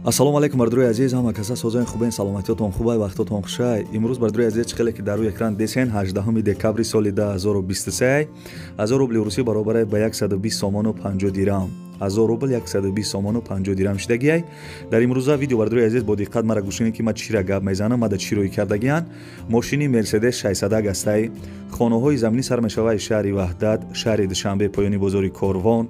Ассалому алайкум бардорои азиз, ҳама каса созои хубен, саломатиётон хубай, вақтотон хушай. Имрӯз бардорои азиз чӣ хеле ки дар рӯи экран десен 18 декабри соли 2023 1000 рубли русӣ баробар ба 120 сомону 50 дирам. 1000 рубл 120 сомону 50 дирам шидагиай. Дар имрӯза видео бардорои азиз бо диққат мара гӯш кунед ки ма чира гап мезанам, ма да чӣ рӯй кардагиян. Мошини Мерседес 600 ҳастай. Хонаҳои заминӣ сар мешавад шаҳри Ваҳдат, шаҳри Душанбе, поёни бозори Корвон.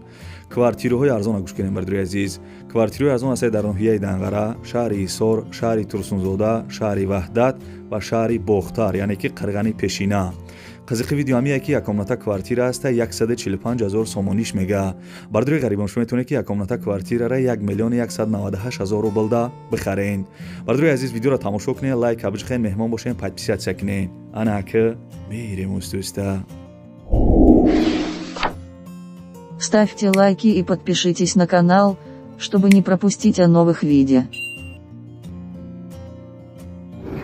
Квартираҳои арзон гӯш кунем бардорои азиз. Квартираҳои арзон ҳастанд дар ноҳияи Данғара, шаҳри Ҳисор, шаҳри Турсунзода, шаҳри Ваҳдат ва шаҳри Бохтар, яъне ки Қирғани пешина. Қызиқи видео ҳамие ки якомната квартира ҳаста 145 000 сомониш мега. Бардорои ғарибон шумо метавонед ки якомната квартирара 1 198 000 рублда бихарен. Бардорои азиз видеоро тамошо кунед, лайк биҷихен, меҳмон бошен, подписаться кунед. Ана ки мерем устуста. Ставьте лайки и подпишитесь на канал, чтобы не пропустить о новых видео.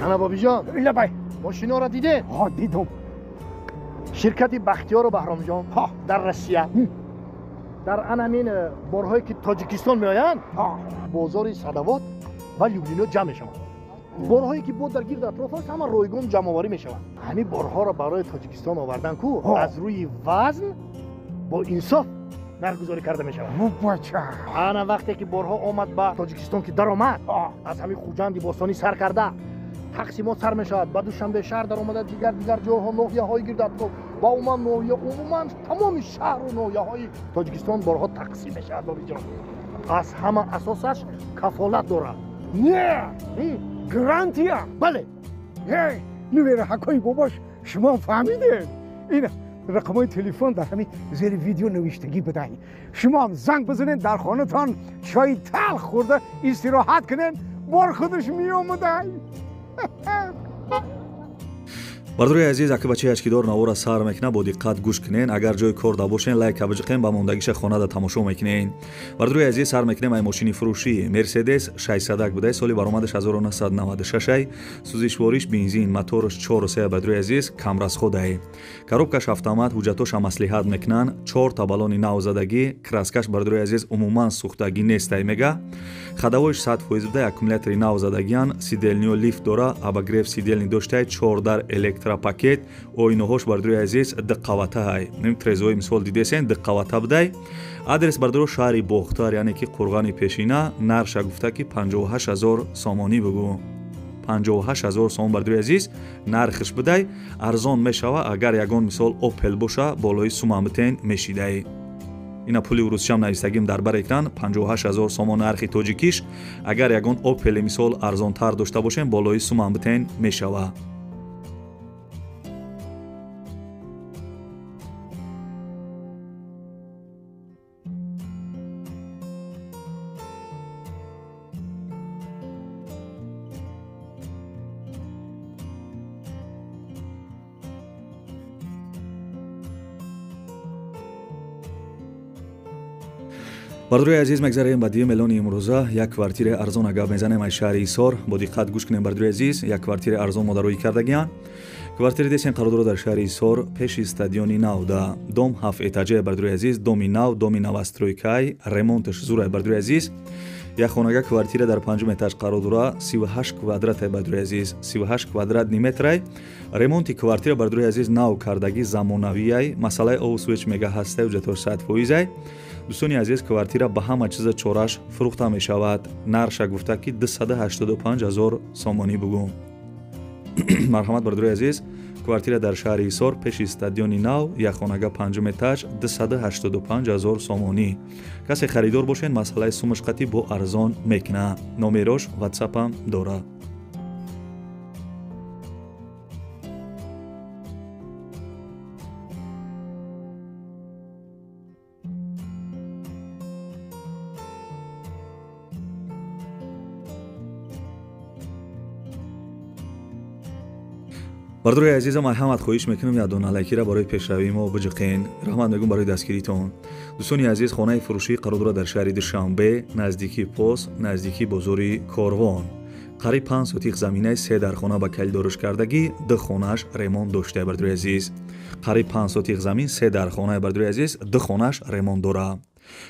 Ана бобиҷон, лабай, мошиноро дидед? Ҳа, дидум. Ширкати Бахтиёру Баҳромҷон дар Россия дар анамин борҳое ки Тоҷикистон меоянд, бозори Садавод ва Люблино ҷамъ мешаванд. Борҳое ки бо дар гирд атроф аст, ҳама ройгон ҷамъоварӣ мешаванд. Ҳамин борҳоро барои Тоҷикистон овардан ку аз рӯи вазн бо инсоф нархгузорӣ карда мешавад. Бача, ана вақте ки борҳо омад ба Тоҷикистон ки даромад, аз ҳамин Хуҷанди бостонӣ сар карда тақсимот сар мешавад, ба Душанбе шаҳр даромада, дигар ҷойҳо, ноҳияҳои гирд атроф ва умуман ноҳия, умуман тамоми шаҳру ноҳияҳои Тоҷикистон борҳо тақсим мешавад. Бобиҷон, аз ҳама асосаш кафолат дорад. Не, гарантия. Бале. Нувераҳакои бобош, шумо фаҳмидед? Ин рақамҳои телефон дар ҳамин зери видео навиштагӣ будай. Шумо ҳам занг бизанед, дар хонатон чойи талх хӯрда истироҳат кунед, бор худаш меомадай. Бардорои азиз, аки бачаи ачкидор навора сар мекуна, бо диққат гӯш кунен. Агар ҷои кор да бошен, лайк биҷиқен, ба мондагиша хонада тамошо мекунен. Бардорои азиз, сар мекунем ай мошини фурӯшӣ Мерседес 600 будай, соли баромадаш 1996, сӯзишвориш бензин, мотораш 4.3. Бардорои азиз, камрасходай. Коробкаш автомат, ҳуҷҷатоша маслиҳат мекунанд, 4 та баллони навзадагӣ, краскаш бардорои азиз умуман сӯхтагӣ нестай мега. Ходовойш 100% будай, аккумулятори навзадагиан, сидельниё лифт дора, обогрев сидельни доштай, 4 дар электропакет, оинаҳош бардорои азиз диққаватаҳай. Ним трезои мисол дидесен, диққавата будай. Адрес бардоро шаҳри Бохтар, яъне ки Қурғани пешина, нарша гуфта ки 58 000 сомонӣ бугӯ. 58 000 сомон бардорои азиз нархш будай. Арзон мешава агар ягон мисол Опел боша, болои сумам битен мешидай. Ина пули урусшам навистагим дар бар экран, 58 000 сомон нархи тоҷикиш. Агар ягон Опели мисол арзонтар дошта бошем, болои сумам битен мешава. Бардорои азиз, мегзарем ба дуюм эълони имрӯза. Як квартираи арзон гап мезанем аз шаҳри Ҳисор. Бо диққат гӯш кунем бардорои азиз, як квартираи арзон модароӣ кардагиян. Квартираи десен қарор дорад дар шаҳри Ҳисор, пеши стадиони Навда. Дом 7 этажа бардорои азиз, доми нав, доми новостройкай, ремонташ зурай бардорои азиз. Як хонага квартира дар 5 этаж қарор дорад, 38 квадратай бардорои азиз, 38 квадратни метрай. Ремонти квартира бардорои азиз нав кардагӣ, замонавиай, масъалаи обу сувеч мега ҳастай, ҳуҷҷатҳош 100%. Дӯстони азиз, квартира ба ҳама чиза чораш фурӯхта мешавад. Нарша гуфта ки 285 000 сомонӣ бугӯ. Марҳамат бардорои азиз, квартира дар шаҳри Ҳисор, пеши стадиони нав, як хонага 5 этаж, 285 000 сомонӣ. Касе харидор бошед, масъалаи сумаш қатӣ бо арзон мекуна. Номерош ватсапам дорад. Бардорои азизам, марҳамат хоҳиш мекунам як дона лайкира барои пешравии мо биҷиқен. Раҳмат мегӯм барои дастгиритон. Дӯстони азиз, хонаи фурӯшӣ қарор дорад дар шаҳри Душанбе, наздикии Пос, наздикии бозори Корвон. Қариб 5 сотих заминаи 3 дар хона ба калидориш кардагӣ, 2 хонааш ремонт дошта бардорои азиз. Қариб 5 сотих замин 3 дар хона бардорои азиз, 2 хонааш ремонт дорад.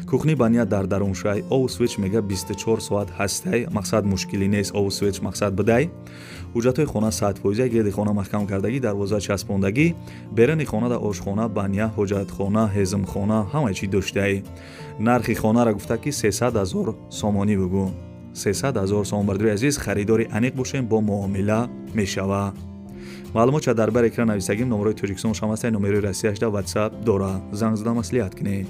Кухни баня дар даруншай, ов свеч мега 24 соат ҳастай, мақсад мушкилӣ нест, ов свеч мақсад бидай. Ҳуҷҷатҳои хона 100%, гирди хона маҳкам кардагӣ, дарвоза часпондагӣ, берани хона да ошхона, баня, ҳоҷатхона, ҳезмхона ҳамаи чӣ доштай. Нархи хонара гуфта ки 300 000 сомонӣ бугӯ. 300 000 сомон бардори азиз, харидори аниқ бошем, бо муомила мешава. Маълумотча дар бар экран нависагим, номерои Тоҷикистон шам ҳастай, номерои Россияш да WhatsApp дора. Занг зада маслиҳат кунед.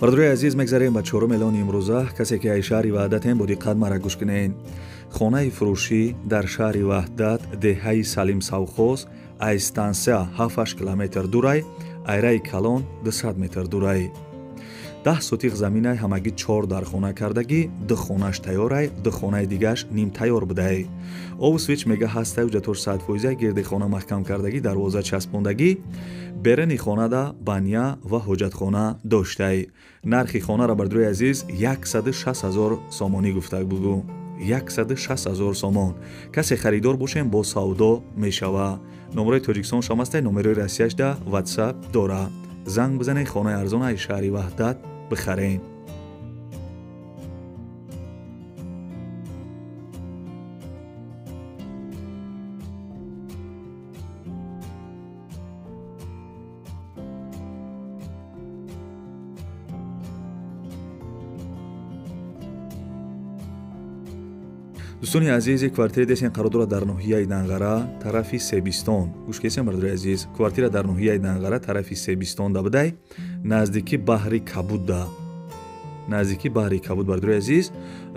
Бардори азиз, мегзарем ба чорум эълони имрӯза. Касе ки ай шаҳри Ваҳдатем, бо диққат мара гӯш кунед. Хонаи фурӯшӣ дар шаҳри Ваҳдат, деҳаи Салим Савхоз, ай стансия 7-8 километр дурай, айраи калон 200 метр дурай. 10 сотиқ заминай, ҳамагӣ 4 дар хона кардагӣ, 2 хонаш тайёрай, 2 хонаи дигаш нимтайёр будай. Ов свеч мега ҳастай, ҳуҷҷатош 100%, гирди хона маҳкам кардагӣ, дарвоза часпондагӣ, берани хонада баня ва ҳоҷатхона доштай. Нархи хонара бардори азиз 160 000 сомонӣ гуфта бугӯ. 160 000 сомон. Касе харидор бошем, бо савдо мешава. Номерои Тоҷикистон шам ҳастай, номерои Россияш да WhatsApp дора. Занг бизанед, хонаи арзон аз шаҳри Ваҳдат бихарем. Дӯстони азиз, квартираи десен қарор дорад дар ноҳияи Данғара, тарафи Себистон. Гӯш кесем, бардори азиз, квартира дар ноҳияи Данғара, тарафи Себистон да будай, наздики баҳри Кабудда. Наздики баҳри Кабуд, бардори азиз,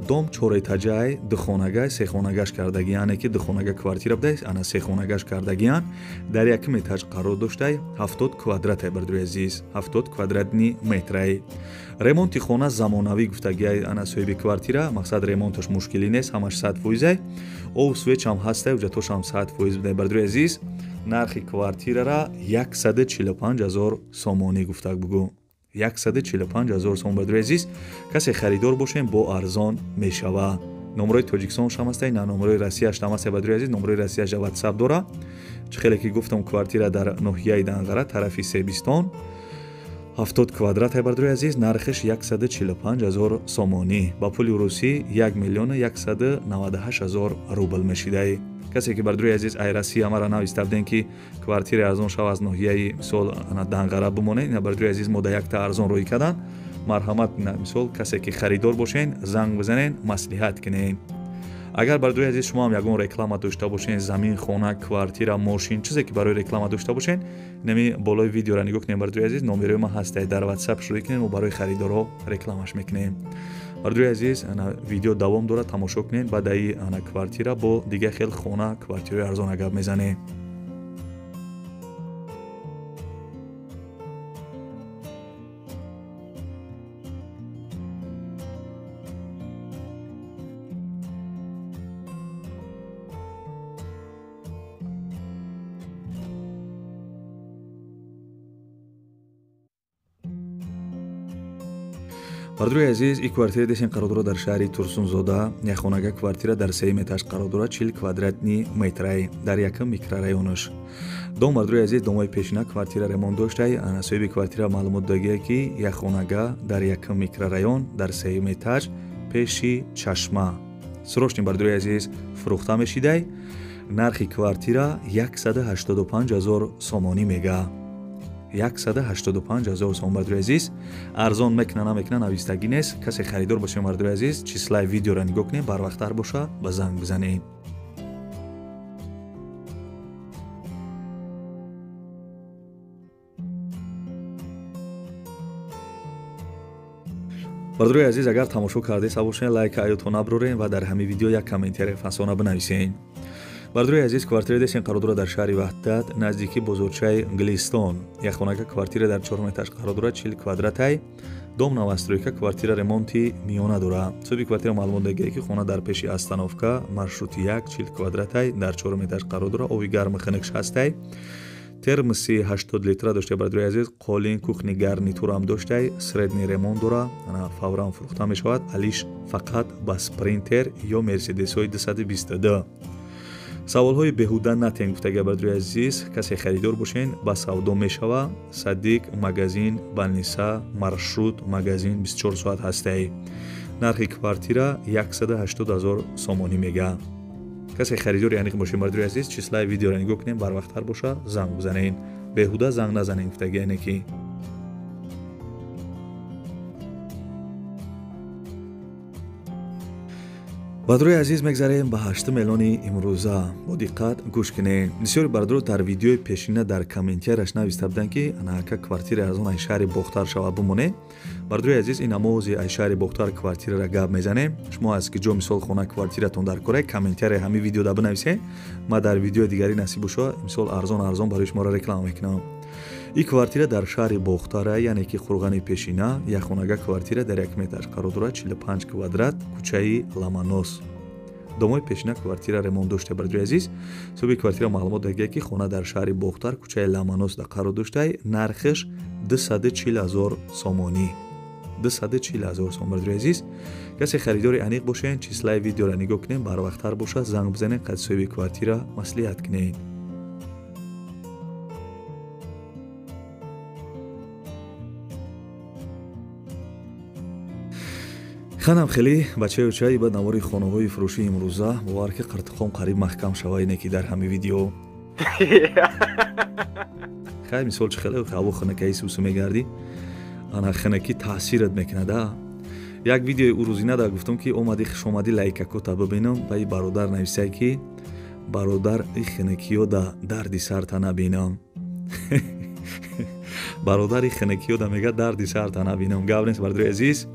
дом чорэтаҷай, духонагай, сехонагаш кардагӣ, яъне ки духонага квартира будай, ана сехонагаш кардагиян, дар якум этаж қарор доштай, 70 квадратай, бардори азиз, 70 квадратни метрай. Ремонти хона замонавӣ гуфтагиай ана соҳиби квартира, мақсад ремонташ мушкилӣ нест, ҳамаш 100%. Ов свеч ҳам ҳастай, ҳуҷҷатош ҳам 100% будай, бардори азиз. Нархи квартирара 145 000 сомонӣ гуфтаг бугӯ. 145 000 сомон, бардори азиз. Касе харидор бошем, бо арзон мешава. Номерои Тоҷикистон шам ҳастай, на номерои Россияш там ҳастай, бардори азиз, номерои Россияш WhatsApp дора. Чӣ хеле ки гуфтам, квартира дар ноҳияи Данғара, тарафи Себистон, 70 квадрат, бардори азиз, нархиш 145 000 сомонӣ. Ба пули русӣ 1 198 000 рубл мешидай. Касе ки бардори азиз ай Россия мара нависта будем ки квартираи арзон шава аз ноҳияи мисол Данғара бимонед, ина бардори азиз мо да якта арзон рӯй кардан. Марҳамат, мисол касе ки харидор бошен, занг бизанен, маслиҳат кунед. Агар бардори азиз шумо ҳам ягон реклама дошта бошен, замин, хона, квартира, мошин, чизе ки барои реклама дошта бошен, нами болои видеора нигоҳ кунем, бардори азиз, номерои ма ҳастай, дар WhatsApp шурӯъ кунем, мо барои харидорҳо рекламаш мекунем. Бардори азиз, ана видео давом дорад, тамошо кунед. Баъд аи ана квартира бо дигар хел хона, квартираи арзон гап мезанем. Бардори азиз, ин квартираи десен қарор дорад дар шаҳри Турсунзода, як хонага квартира дар сеюм этаж қарор дорад, 40 квадратни метрай, дар якум микрорайонаш. Дом, бардори азиз, домои пешина квартира ремонт доштай. Ана соҳиби квартира маълумот дагия ки як хонага дар якум микрорайон дар сеюм этаж пеши чашма. Срочни, бардори азиз, фурӯхта мешидай. Нархи квартира 185 000 сомонӣ мега. 185 000 сомон, бардори азиз. Арзон мекуна намекуна навистагӣ нест. Касе харидор боше, бардори азиз, числаи видеора нигоҳ кунем, барвақттар боша, ба занг бизанем. Бардори азиз, агар тамошо кардаест бошед, лайк аётон наброрем ва дар ҳамин видео як комментария фасона бинависед. Бардори азиз, квартираи десен қарор дорад дар шаҳри Ваҳдат, наздики бозорчаи Глистон. Як хонака квартира дар чорум этаж қарор дорад, 40 квадратай. Дом новостройка, квартира ремонти миёна дорад. Соҳиби квартира маълумот дагия ки хона дар пеши остановка, маршрути 1, 40 квадратай, дар чорум этаж қарор дорад, оби гарми хунукш ҳастай. Термоси 80 литра дошта бародари азиз, қолин кухни гарнитурам доштай, средний ремонт дора, ана фавран фурӯхта мешавад. Алиш фақат ба Спринтер ё Мерседесҳои 222. Саволҳои беҳуда натен гуфтага бародари азиз, касе харидор бошен ба савдо мешава. Садик магазин, балниса, маршрут магазин 24 соат ҳастай. Нархи квартира 180 000 сомонӣ мега. Касе харидори аниқ бошед бародари азиз, числаи видеоро нигоҳ кунем, барвақттар боша занг бизанед. Беҳуда занг назанед гуфтага яъне ки. Бародарои азиз, мегзарем ба 8 миллиони имрӯза. Бо диққат гӯш кунед. Бисёри бародаро дар видеои пешина дар комментарияш нависта буданд, ки ана ака квартира арзон ай шаҳри Бохтар шава бимонед. Бародарои азиз, ин намози ай шаҳри Бохтар квартираро гап мезанем. Шумо аз ки ҷо мисол хона квартиратон дар кора, комментария ҳамин видеода бинависед. Ма дар видеои дигари насиб боша мисол арзон арзон барои шуморо реклама мекунам. Ин квартира дар шаҳри Бохтара, яъне ки Қурғани пешина, як хонага квартира дар як метр қарор дорад, 45 квадрат, кӯчаи Ламанос. Домои пешина квартира ремонт дошта бародари азиз. Соҳиби квартира маълумот додагия, ки хона дар шаҳри Бохтар, кӯчаи Ламанос да қарор доштай, нархаш 240 000 сомонӣ. 240 000 сом бародари азиз. Касе харидори аниқ бошен, числаи видеоро нигоҳ кунем, барвақттар боша занг бизанед, қад соҳиби квартира маслиҳат кунед. Ханам хеле бачаи чай ба навори хонаҳои фурӯшии имрӯза, бовар ки қиртиқом қариб маҳкам шава ине ки дар ҳами видео. Хай мисол чӣ хеле ҳаво хунакаи сусу мегардӣ, ана хунакӣ таъсират мекунад. Як видеои урӯзина да гуфтам, ки омадӣ хушомадӣ лайкакота бибинам, ба и бародар нависай, ки бародар и хунакиё да дарди сарта набинам. Бародари хунакиё да мега дарди сарта набинам. Гап нест бародари азиз.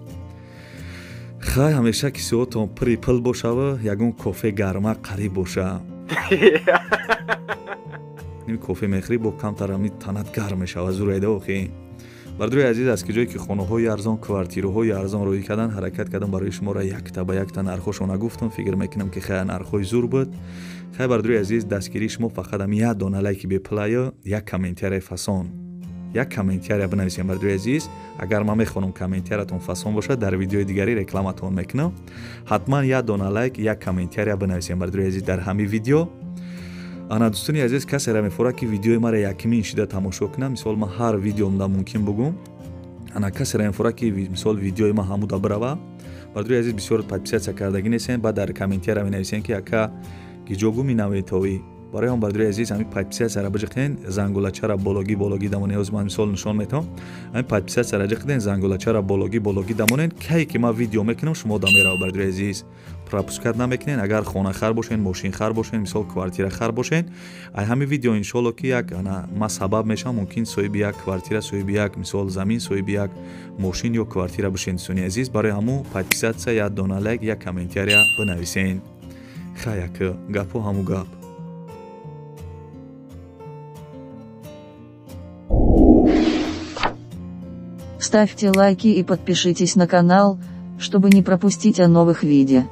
Хай ҳамеша кисиҳотон пури пул бошава, ягон кофе гарма қариб боша. Ними кофе мехӯрӣ, бо камтар ами танат гарм мешава, зурайда охи. Бародари азиз, аз ки ҷое ки хонаҳои арзон, квартираҳои арзон рӯй кардан, ҳаракат кардам барои шуморо якта ба якта нархҳошона гуфтам. Фикр мекунам, ки хай нархҳои зур буд. Хай бародари азиз, дастгирии шумо фақат ами як дона лайки беплая, як комментарияи фасон. Як комментария бинависем бародари азиз. Агар ман мехонам комментариятон фасон бошад, дар видеои дигари рекламатон мекунам. Ҳатман як дона лайк, як комментария бинависем бародари азиз дар ҳамин видео. Ана дӯстони азиз, касеро мефорад, ки видеои маро якмин шида тамошо кунам, мисол ман ҳар видеомда мумкин бугум. Ана касеро мефорад, ки мисол видеои ман ҳамуда бирава. Бародари азиз, бисёр подписатсия кардагӣ нестем, баъд дар комментария менависем, ки ака гиҷо гуми наветовӣ. Барои ҳам бародари азиз, ҳамин подписатсияро биҷиқен, зангулачаро бологӣ бологӣ дамонед. Ҳозир ман мисол нишон метавам. Ҳамин подписатсияро ҷиқиден, зангулачаро бологӣ бологӣ дамонед. Кай ки ман видео мекунам, шумо да мерава бародари азиз. Пропускат намекунед. Агар хонахар бошен, мошинхар бошен, мисол квартирахар бошен, ай ҳамин видео иншоалло ки як ана ман сабаб мешавам, мумкин соҳиби як квартира, соҳиби як мисол замин, соҳиби як мошин ё квартира бошен дӯстони азиз. Барои ҳамун подписатсия, як дона лайк, як комментария бинависен. Хай ака, гапҳо ҳамун гап. Ставьте лайки и подпишитесь на канал, чтобы не пропустить о новых видео.